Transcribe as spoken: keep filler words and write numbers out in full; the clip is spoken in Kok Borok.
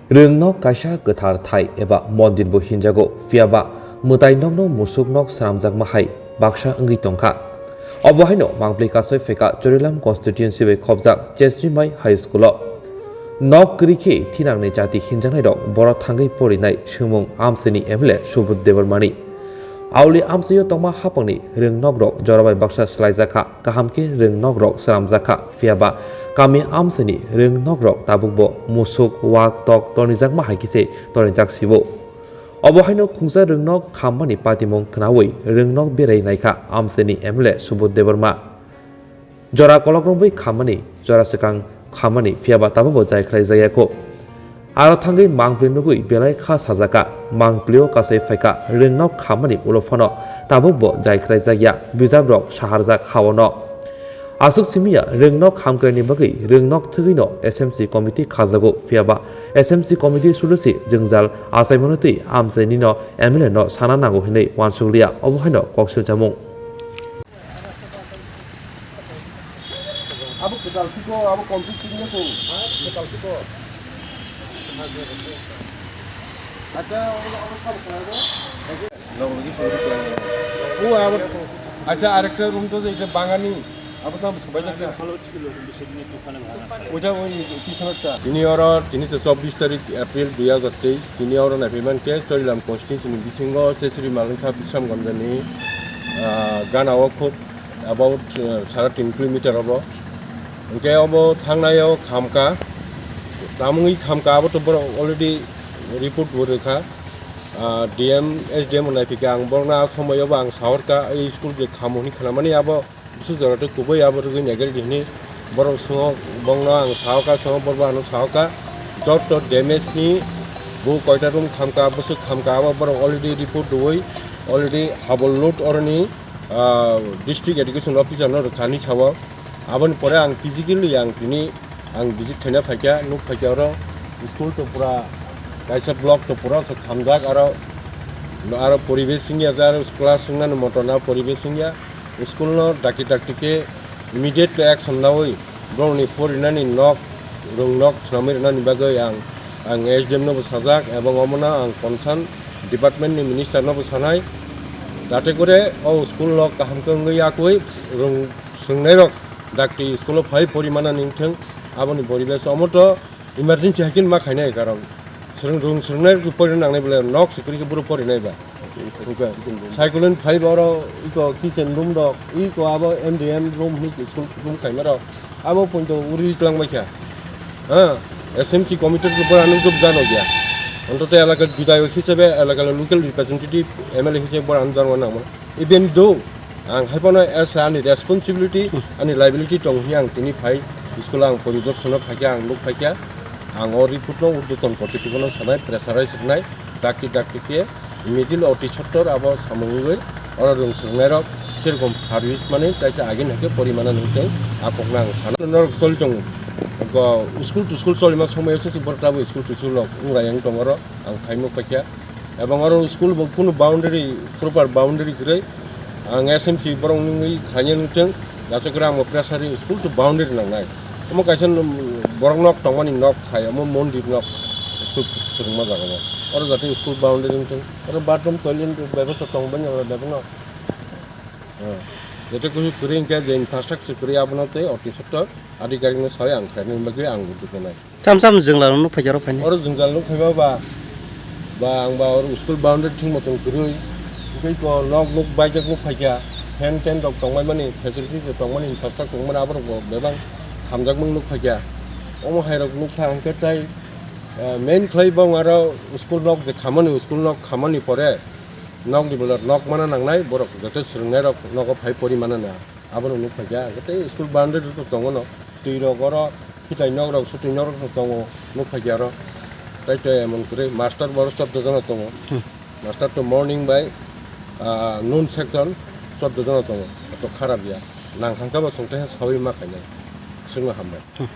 Rwngnok kaisa kwthar thai eba mondir bo hinjago, phiya ba mwtai nokno musuk nok swnamjakma hai baksa wngwi tongkha. Obo haino mangpli kasoi phaikha Chorilam constituency bai khopjak Chesrimai High School o. Nok kwrwi khe thinangni jati hinjaknai rok boro thangwi porinai swngmung amchaini M L A Subodh Debbarmani. Auli amchaio tongma haphangni rwngnok rok jora bai baksa swlaijakha. Kaham khe rwngnok rok swnamjakha, phiya ba kami amchaini rwngnok rok tabuk bo musuk, wak, tok tornijakma hai khe se tornijak sibo. Obo haino khungsa rwngnok khammani patimung khnaui rwngnok berai naikha amchaini M L A Subodh Debbarma. Jora kolok romwi khammani, jora swkang khammani, phiya ba tabuk bo jai khlai jakya kho. Aro thangwi mangpli nugwi belai kha sajak kha. Mangpli o kasai phai kha, rwngnok khammani ulo phano tabuk bo jai khlai jakya, bijap rok saharjak ha-o no. Aswk simi ya, rwngnok hamkraini bagwi rwngnok thwgwi no S M C committee khajago, phiya ba S M C committee solusi jwngjal achaimano twi amchaini no M L A no sana nango hinwi uansuk liya, obo haino kok swijamung. Abo kwtal siko, abo complete siko. Kwtal siko. Acha, abo, abo sabo khlai bo. O, abo, acha, arekta room to je, je bangani. Abo to bai jakha. Oita oi pisono ta. Tini oro, tini se chobbish tarik April dui hajar teis. Tini oro naiphaiman khe Chorilam constituency ni bisingo Chesri Malingkha Bisramganjani, ah, gana o khub about, uh, sara tin kilometer obo. Hwnkhe obo thangnai o khamkha, tamungwi khamkha, abo to borok already report bo rwkha. Ah, D M, S D M hwnwi phikha, ang borokno a somoio bo ang sahorkha, ei school je khamo hwnwi khnamani abo bwswk jora tei kubui abo rwgwi naigridi hwnwi borok swngo, bongno ang sahokha, swngo borok bo ano sahokha. Joto damage ni bo koita room khamkha, bwswk khamkha, abo borok already report rwui already habol load oroni ah, district education officer no rwkha hinwi sao. Aboni pore ang physically ang tini ang visit khaina phaikha, nuk phaikha oro school to pura kaisa block to pura se khamjak, aro, aro poribesh wngya, aro class wngnani moto na poribesh wngya. School no dakti dakti khe immediate action naui borokni porinani nok, rwngnok swnamwi rwnani bagwi ang, ang S D M no bo sajak, ebong omono ang concern department ni minister no bo sanai, jate kore o school no kaham khe wngwi yakwi rwng-, swrwngnairok dakti school o phai pori manani wngthwng, aboni poribesh omo to emergency hai khe ma khainai, karon swrwng-, rwng swrwngnai rok pori nangnai bole nok se kwrwi khe boro pori nai ba. Hwnkhe cyclone phai ba oro iko kitchen room rok, iko abo M D M room hinwi school room khaima rok. Abo poito uri twlang bai kha. Ha, S M C committee rok bo ano jok jano gya. Ontoto elaka bidayok hisabe, elaka local representative, M L A hisabe bo ano jano nangmano. Even though ang hai phano as ani responsibility, ani liability tong hwnwi ang tini phai school o ang poridorshono phaikha, ang nuk phaikha. Ang o report no urdhwton kotritruko no sanai, pressurize rwnai, dakti dakti khe middle oti sector abo samung wngwi oro rwng swrwngnairok serokom service manwi taisa agini hai khe porimana nung tei a kokno ang sana. Norok choli tongo. Go school to school cholima somoyo se borok tabuk school to school rok wngrai wng tongo oro ang phaimuk paikha. Ebong oro school bo kunu boundary, proper boundary kwrwi. Ang S M C borok nungwi khaina nungthwng, aswk kwrwi ang bo pressure ri school to boundary nangnai. Omo kaisa borok nok tongmani nok khai, omo mondir nok school swrwngma jaga o. Oro jate school boundary wngthwng, oro bathroom, toilet bebostha tongmani oro bebak no. Jate kusu kwrwi hwnkhe je infrastructure kwrwi abono tei oti sector adhikarik no sawi ang khlaina bagwi ang dukunai. Cham cham jwngla rok nuk phaikha oro phainai. Oro jwngjal nuk phaiba ba, ba ang ba oro school boundary thwngmo tong kwrwi. Tei ko nok nuk baijak nuk phaikha, fan ten rok tongmani, facilities rok tongmani, infrastructure tongmani, aborok bo bebak hamjakmung nuk phaikha. Omo hai rok nuk kha hwnkhe tai, eh, main khlai bong aro school nok je khamani, school nok khamani pore nok ni bwla nok mana nangnai, borok joto swrwngnai rok nogo phai pori mana na. Abono nuk phaikha, tei school boundary rok tongo no, twi rok oro, khitai nok rok, sutwi nok rok tongo, nuk phaikha oro. Tai to emon kwrwi, master bo oro chordo jona tongo. Hmm. Master to morning bai, ah, noon section chordo jona tongo, to kharap ya. Nang thangkha bo chwng tei sawi ma khainai, chwngno hambai. Hmm.